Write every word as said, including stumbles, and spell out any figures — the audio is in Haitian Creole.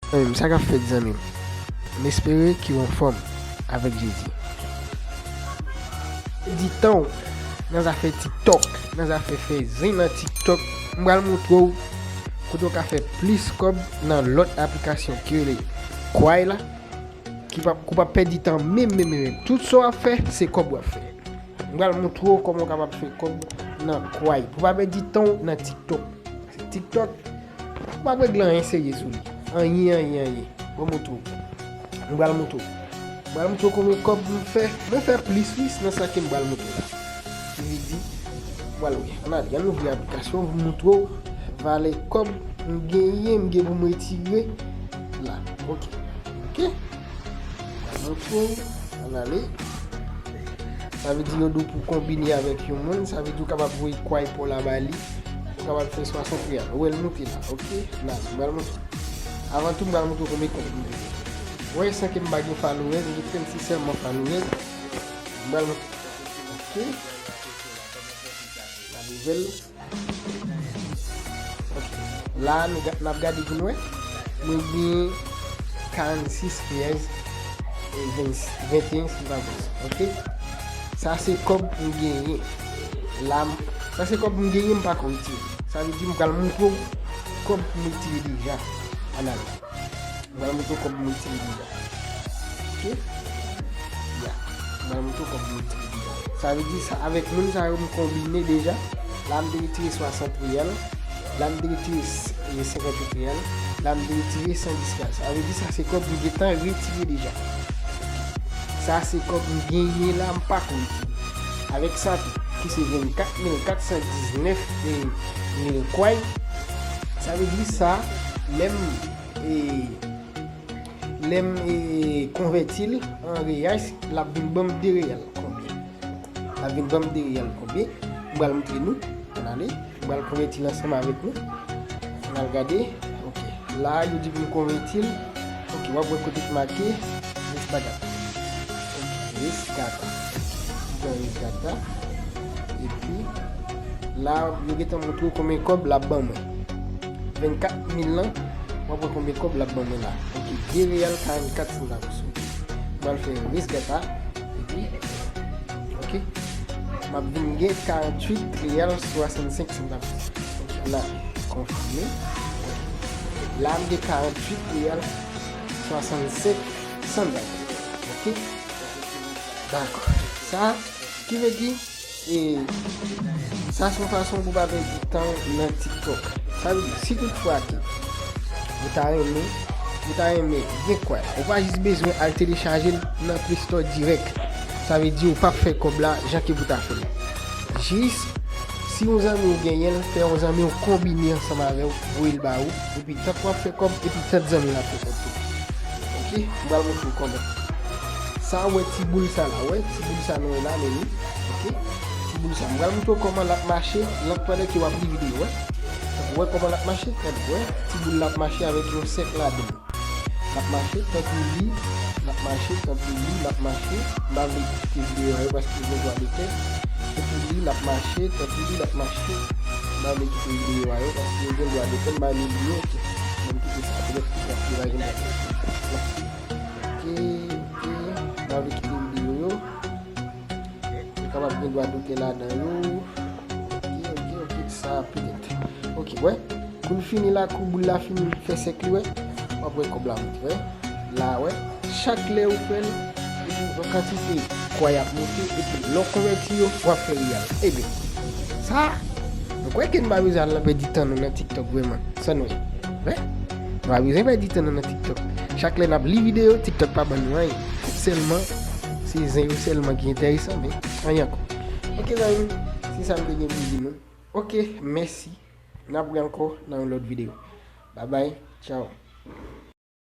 Zanmi m, sa k ap fèt, zanmi m? M espere ke w anfòm avèk Jezi. Pèdi tan w nan zafè TikTok, nan zafè fè zen nan TikTok, m pral montre w kote w ka fè plis kòb nan lòt aplikasyon ki rele Kwai la, ki p ap, ou p ap pèdi tan menm, menm, menm. Tout sa w ap fè, se kòb w ap fè. M pral montre w kòman w kapab fè kòb nan Kwai. Pou w pa pèdi tan w nan TikTok. Se TikTok, ou p ap regle anyen serye sou li. Anyen, anyen, anyen. Bon, montre w. M pral montre w. M pral montre w konbyen kòb m fè. Mwen fè plis, wi, nan sa ke m pral montre w la. Ki vle di, m pral wè. Ann ale, ann ouvri aplikasyon pou m montre w valè kòb m genyen, m gen pou m retire la. Ok. Ok. Montre w, ann ale. Sa vle di yo di w pou konbine avèk yon moun, sa vle di w kapab voye Kwai pa w la ba li. Ou kapab fè swasant reyal. Ou wè l moute la, ok? La, m pral montre. Avan tou, m pral montre w konbyen kòb m genyen. Ou wè, san ke m pa gen followers, m gen trannsis sèlman followers. M pral montre. Ok. La nouvèl. Ok. La, nou ga-, n ap gade pou n wè. Mwen gen karannsis riyèz e ven, venteyen santavan. Ok. Sa se kòb m genyen. La, m, sa se kòb m genyen, m pa ko retire. Sa vle di m pral montre w kòb m retire deja. Ann ale. M pral montre w kòb mwen retire deja. Ok? Ya. M pral montre w kòb mwen retire deja. Sa vle di sa, avèk moun sa yo m konbine deja. La m te retire swasant riyal. La m te retire s-, e, senkantuit riyal. La m te retire san dis riyal. Sa vle di sa se kòb m gentan retire deja. Sa se kòb m genyen la, m pa ko retire. Avèk sa tou, ki se vennkat mil katsandiznèf e mil kwai. Sa vle di sa, lè m e, lè m, e, konvèti l an reyal, l ap vin ban m de reyal konbyen? L ap vin ban m de reyal konbyen? M pral montre nou. Ann ale. M pral konvèti l ansanm avèk nou. Ann al gade. Ok. La, yo di pou m konvèti l. Ok, w ap wè kote k make Resgata. Ok, Resgata. M pran Resgata. Epi, la, yo gentan montre w konbyen kòb l ap ban mwen. Vennkat mil lan, w ap wè konbyen kòb l ap ban mwen la. Ok, de reyal karannkat santav sou. M pral fè Resgata, epi, ok, m ap vin gen karanntuit reyal swasannsenk santav. Ok, la, konfime. La, m gen karanntuit reyal swasannsenk santav. Ok? Dakò. Sa, ki vle di, e, sa se yon fason pou w pa pèdi tan w nan TikTok. Sa vle di, si tout fwa ke ou ta renmen, ou ta renmen gen Kwai, ou pa jis bezwen al telechaje l nan Play Store dirèk. Sa vle di, ou p ap fè kòb la jan ke pou ta fè l. Jis, si yon zanmi w genyen l, fè yon zanmi w konbine ansanm avè w, voye l ba ou, epi tank w ap fè kòb, epi tank zanmi w ap fè kòb tou. Ok, m pral montre w kòman. Sa, ou wè ti boul sa la, ou wè ti boul sa nou wè la, men li. Ok, ti boul sa. M pral montre w kòman l ap mache, nan pandan ke w ap li videyo, wè. Ou wè kòman l ap mache? Gade, wè, ti boul la ap mache avèk yon sèk ladan l. L ap mache, tanpri li, l ap mache, tanpri li, l ap mache. M pa vle kite videyo a yo paske gen dwa dotè. Tanpri li, l ap mache, tanpri li, l ap mache. M pa vle kite videyo a yo paske yo gen dwa dotè, m pa vle li yo, ok. Mwen kite sa, petèt ki sa, ki pa gen dwa dotè. Ok, ok. M pa vle kite videyo yo. Yo kapab gen dwa dotè ladan yo. Ok, ok, ok, sa petèt. Ok, wè. Kou l fini la, kou boul la fini fè sèk li, wè. W ap wè kòb la monte, wè. La, wè. Chak lè ou fè l, epi yon kantite Kwai ap monte, epi lè w konvèti yo, w ap fè reyal. Ebyen, sa, mwen kwè ke n pa bezwen al nan pèdi tan nou nan TikTok vrèman. Sa nou ye. Wè. Nou pa bezwen pèdi tan nou nan TikTok. Chak lè n ap li videyo, TikTok pa ban nou anyen. Sèlman, se zen yo sèlman ki enteresan, men anyen ankò. Ok, zanmi m, se sa m te gen pou di nou. Ok, mèsi. N ap wè ankò nan yon lòt videyo. Babay, tchaw.